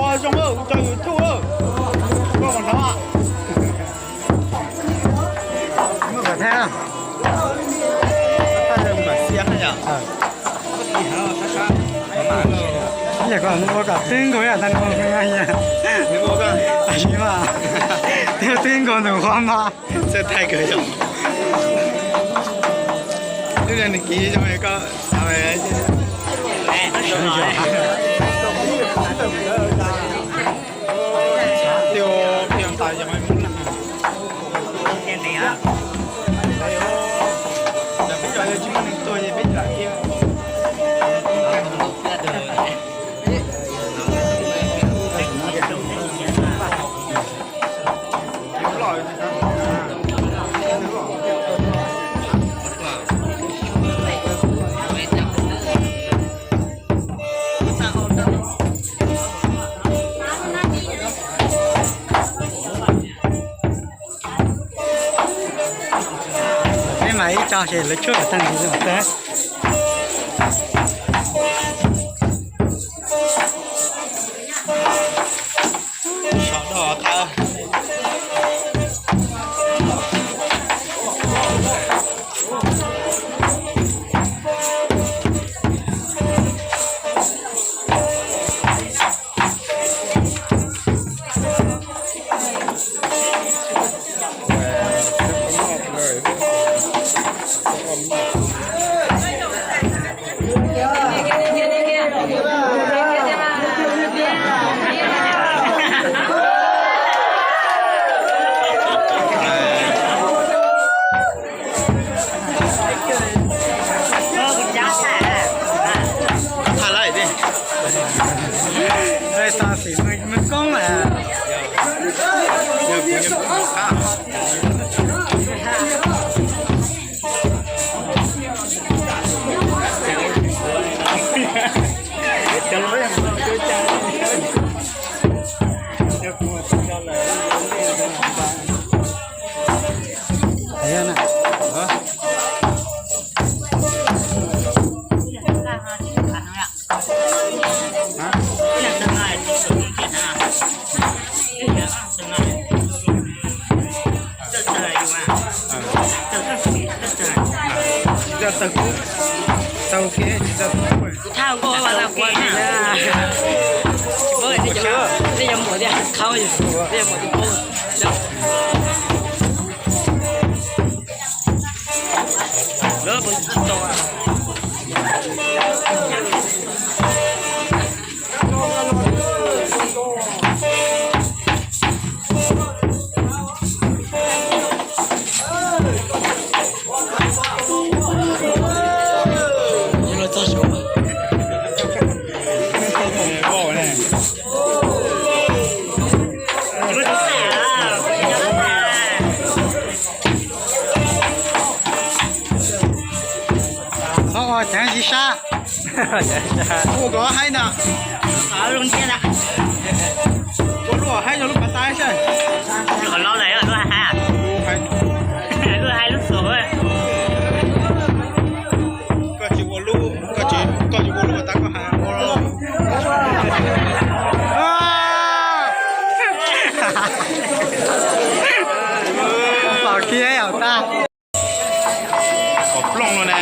Ua zoo, kuv cov YouTube, koj mus hnov. Muaj kom thaij, thaij kom xiab na yom. Yog kom ua kom twb nkaus ib yam tag no, twb nkaus ntawm qhov mas. Txawj thaij kawg yom. Twb nws kiv zoo koj. Peb mas ib co ces lawv tshuab kom tag nrho li mas tag. Thaij lawm tiag. Tab sis Mws Koob lawm. Kuv thaj nkauj ua tau ke na. Tsis paub nej cov, nej cov muam tias qhau, nej cov muam tias paub. Lawv puas tau. Qhov uas ceev zim sab. Ua kom haib ntag. Ua lub haib yog lub pas tas seb. Lub haib, lub haib, lub xus. Koj tsis ua lub, koj tsis, koj tsis ua lub pas tas koj hais ua lub. Pom kiag yom tag. Kom plooj no ne.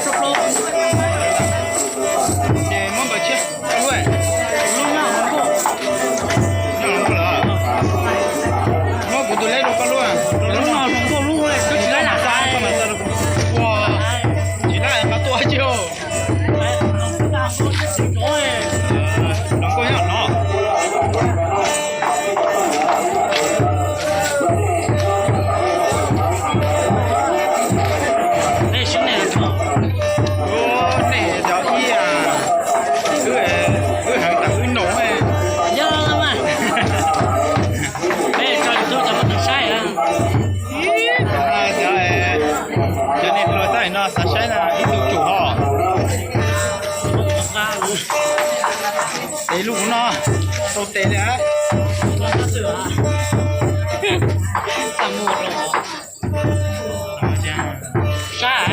Ces muab npawb tshiab koj lub. Noj los muaj lawm. Muab kuv tus leb rau koj lub. Lub no hluas nkauj lub, koj tsis laib lam xav. Ua, tsis laib qab tuaj ces. Hluas nkauj nyob no. Nej cov ib, wb heev tas wb nus. Yog mas, peb tso YouTube cov muaj tus saib. Cov, cov niag hluas tag no xav saib na ib tug tsum ho. Tes lub no tau tes li. Sab.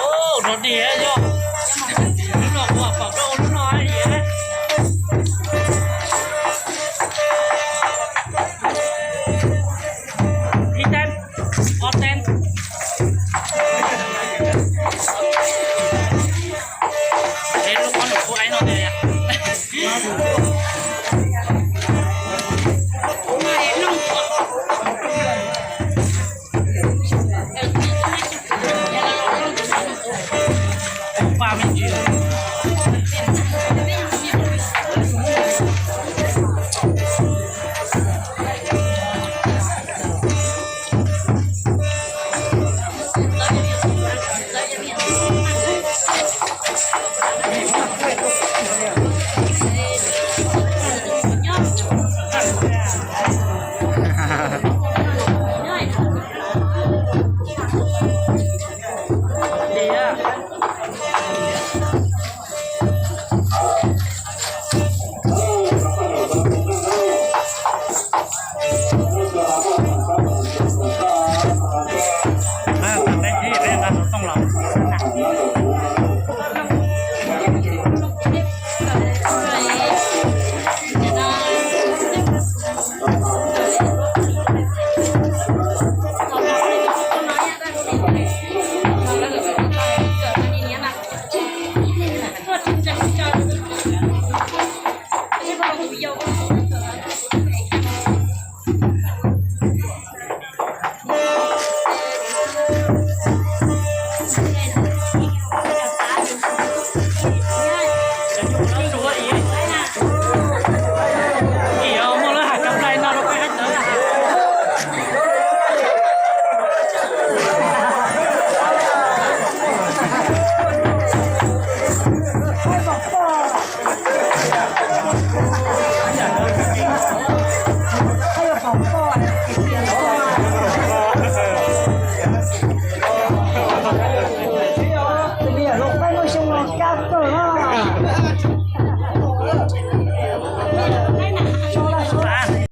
Ua, rov dig yog lub no kuv pom rau lub no. Ib tab, ob tab. Es lub qhov num kuv aiv no tias